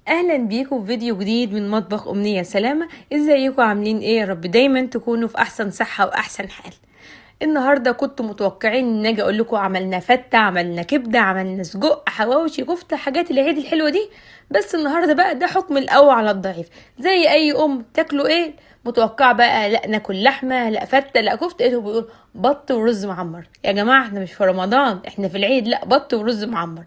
اهلا بيكم في فيديو جديد من مطبخ امنية سلامة. ازيكم عاملين ايه؟ يا رب دايما تكونوا في احسن صحة واحسن حال. النهارده كنت متوقعين ان اجي اقول لكم عملنا فته، عملنا كبده، عملنا سجق، حواوشي، كفته، حاجات العيد الحلوة دي. بس النهارده بقى ده حكم القوي على الضعيف. زي اي ام تاكلوا ايه؟ متوقعه بقى لا ناكل لحمه، لا فته، لا كفته. ايه بيقول؟ بط ورز معمر. يا جماعة احنا مش في رمضان، احنا في العيد. لا بط ورز معمر.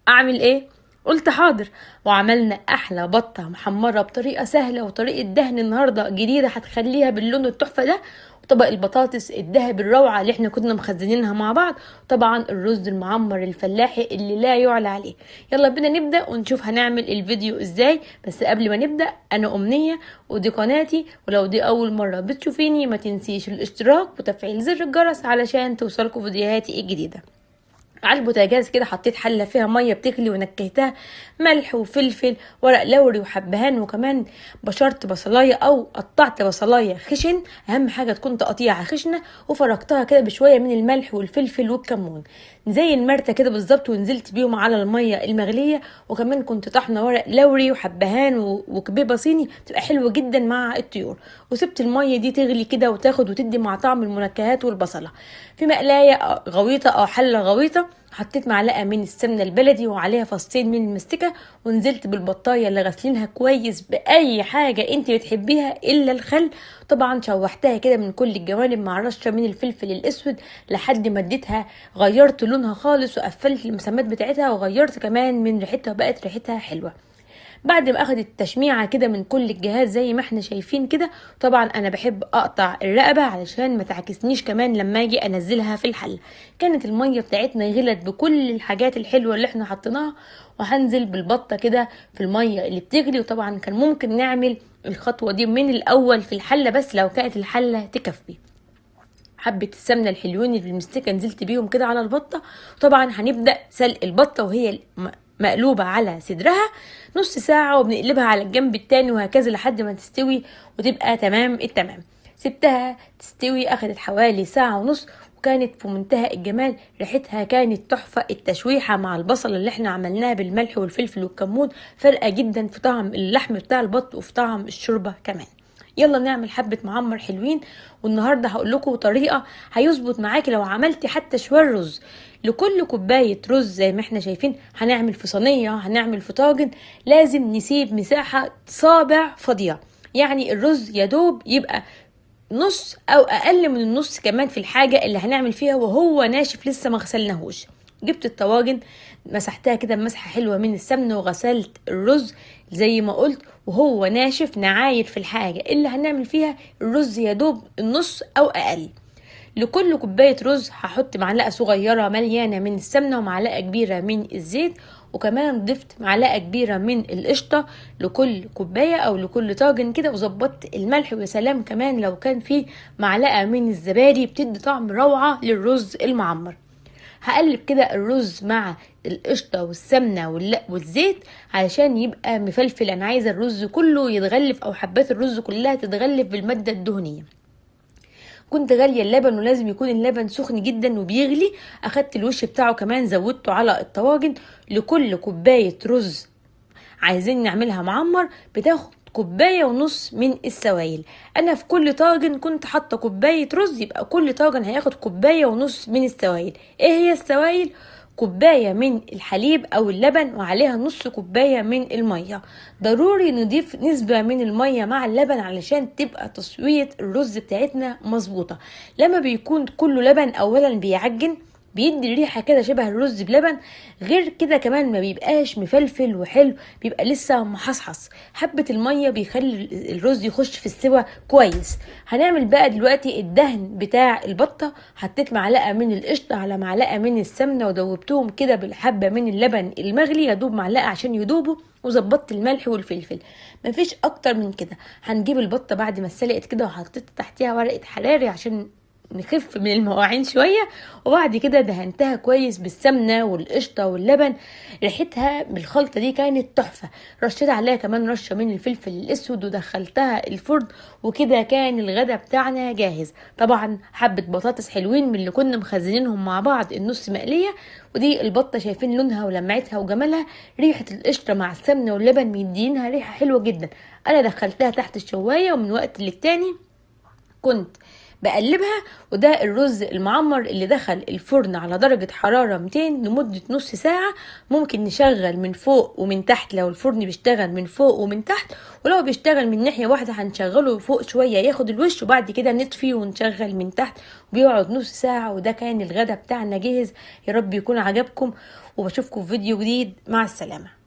اعمل ايه؟ قلت حاضر، وعملنا احلى بطه محمرة بطريقة سهلة وطريقه دهن النهارده جديدة هتخليها باللون التحفة ده، وطبق البطاطس الذهبي الروعة اللي احنا كنا مخزنينها مع بعض، طبعا الرز المعمر الفلاحي اللي لا يعلى عليه. يلا بينا نبدا ونشوف هنعمل الفيديو ازاي. بس قبل ما نبدا، انا امنية ودي قناتي، ولو دي اول مرة بتشوفيني ما تنسيش الاشتراك وتفعيل زر الجرس علشان توصلكوا فيديوهاتي الجديدة. على البوتاجاز كده حطيت حله فيها مية بتغلي ونكهتها ملح وفلفل ورق لوري وحبهان، وكمان بشرت بصلايه او قطعت بصلايه خشن، اهم حاجة تكون تقطيعه خشنه، وفركتها كده بشوية من الملح والفلفل والكمون زي المرته كده بالظبط، ونزلت بيهم على المية المغليه. وكمان كنت طحنه ورق لوري وحبهان وكبيبه صيني، بتبقى حلوة جدا مع الطيور. وسبت المية دي تغلي كده وتاخد وتدي مع طعم المنكهات والبصله. في مقلايه غويطه او حله غويطه حطيت معلقه من السمنة البلدي وعليها فصين من المستكه، ونزلت بالبطايه اللي غسلينها كويس باي حاجة انت بتحبيها الا الخل. طبعا شوحتها كده من كل الجوانب مع رشه من الفلفل الاسود لحد ما اديتها غيرت لونها خالص، وقفلت المسامات بتاعتها وغيرت كمان من ريحتها وبقت ريحتها حلوة. بعد ما اخدت التشميعه كده من كل الجهاز زي ما احنا شايفين كده، طبعا انا بحب اقطع الرقبة علشان ما تعكسنيش كمان لما اجي انزلها في الحلة. كانت المية بتاعتنا غلت بكل الحاجات الحلوة اللي احنا حطيناها، وهنزل بالبطه كده في المية اللي بتغلي. وطبعا كان ممكن نعمل الخطوة دي من الاول في الحلة، بس لو كانت الحلة تكفي. حبة السمنة الحلوين اللي بالمستكة نزلت بيهم كده على البطة. طبعا هنبدأ سلق البطة وهي مقلوبة على صدرها نص ساعة، وبنقلبها على الجنب التاني وهكذا لحد ما تستوي وتبقى تمام التمام. سبتها تستوي، اخدت حوالي ساعة ونص، وكانت في منتهى الجمال، ريحتها كانت تحفة. التشويحة مع البصل اللي احنا عملناها بالملح والفلفل والكمون فرقة جدا في طعم اللحم بتاع البط وفي طعم الشوربة كمان. يلا نعمل حبة معمر حلوين، والنهاردة هقول لكم طريقة هيظبط معاكي لو عملتي حتى شوية رز. لكل كوباية رز زي ما احنا شايفين هنعمل في صينية، هنعمل في طاجن، لازم نسيب مساحة صابع فاضية، يعني الرز يدوب يبقى نص او اقل من النص كمان في الحاجة اللي هنعمل فيها وهو ناشف لسه ما غسلناهوش. جبت الطواجن مسحتها كده بمسحة حلوة من السمنة، وغسلت الرز زي ما قلت وهو ناشف، نعاير في الحاجة اللي هنعمل فيها الرز يدوب النص او اقل. لكل كوباية رز هحط معلقة صغيرة مليانة من السمنة ومعلقة كبيرة من الزيت، وكمان ضفت معلقة كبيرة من القشطة لكل كوباية او لكل طاجن كده، وظبطت الملح. ويا سلام كمان لو كان فيه معلقة من الزبادي، بتدي طعم روعة للرز المعمر. هقلب كده الرز مع القشطة والسمنة والزيت علشان يبقى مفلفل. انا عايزة الرز كله يتغلف او حبات الرز كلها تتغلف بالمادة الدهنية. كنت غالية اللبن، ولازم يكون اللبن سخن جدا وبيغلي. اخدت الوش بتاعه كمان زودته على الطواجن. لكل كوباية رز عايزين نعملها معمر بتاخد كوباية ونص من السوائل. انا في كل طاجن كنت حاطة كوباية رز، يبقى كل طاجن هياخد كوباية ونص من السوائل. ايه هي السوائل؟ كوباية من الحليب او اللبن وعليها نص كوباية من المية. ضروري نضيف نسبة من المية مع اللبن علشان تبقى تسوية الرز بتاعتنا مظبوطة. لما بيكون كله لبن اولا بيعجن، بيدي ريحة كده شبه الرز بلبن، غير كده كمان ما بيبقاش مفلفل وحلو، بيبقى لسه محصحص. حبة المية بيخلي الرز يخش في السوا كويس. هنعمل بقى دلوقتي الدهن بتاع البطة. حطيت معلقة من القشطة على معلقة من السمنة ودوبتهم كده بالحبة من اللبن المغلي، يدوب معلقة عشان يدوبوا، وظبطت الملح والفلفل. مفيش اكتر من كده. هنجيب البطة بعد ما اتسلقت كده، وحطيت تحتيها ورقة حراري عشان نخف من المواعين شوية. وبعد كده دهنتها كويس بالسمنه والقشطه واللبن، ريحتها بالخلطه دي كانت تحفة. رشيت عليها كمان رشه من الفلفل الاسود ودخلتها الفرن، وكده كان الغدا بتاعنا جاهز. طبعا حبه بطاطس حلوين من اللي كنا مخزنينهم مع بعض النص مقلية، ودي البطة شايفين لونها ولمعتها وجمالها، ريحه القشطه مع السمنة واللبن مدينها ريحه حلوة جدا. انا دخلتها تحت الشوايه، ومن وقت للتاني كنت بقلبها. وده الرز المعمر اللي دخل الفرن على درجة حرارة 200 لمدة نص ساعة. ممكن نشغل من فوق ومن تحت لو الفرن بيشتغل من فوق ومن تحت، ولو بيشتغل من ناحية واحدة هنشغله فوق شوية ياخد الوش، وبعد كده نطفي ونشغل من تحت، وبيقعد نص ساعة. وده كان الغدا بتاعنا جاهز. يا رب يكون عجبكم، وبشوفكم في فيديو جديد. مع السلامة.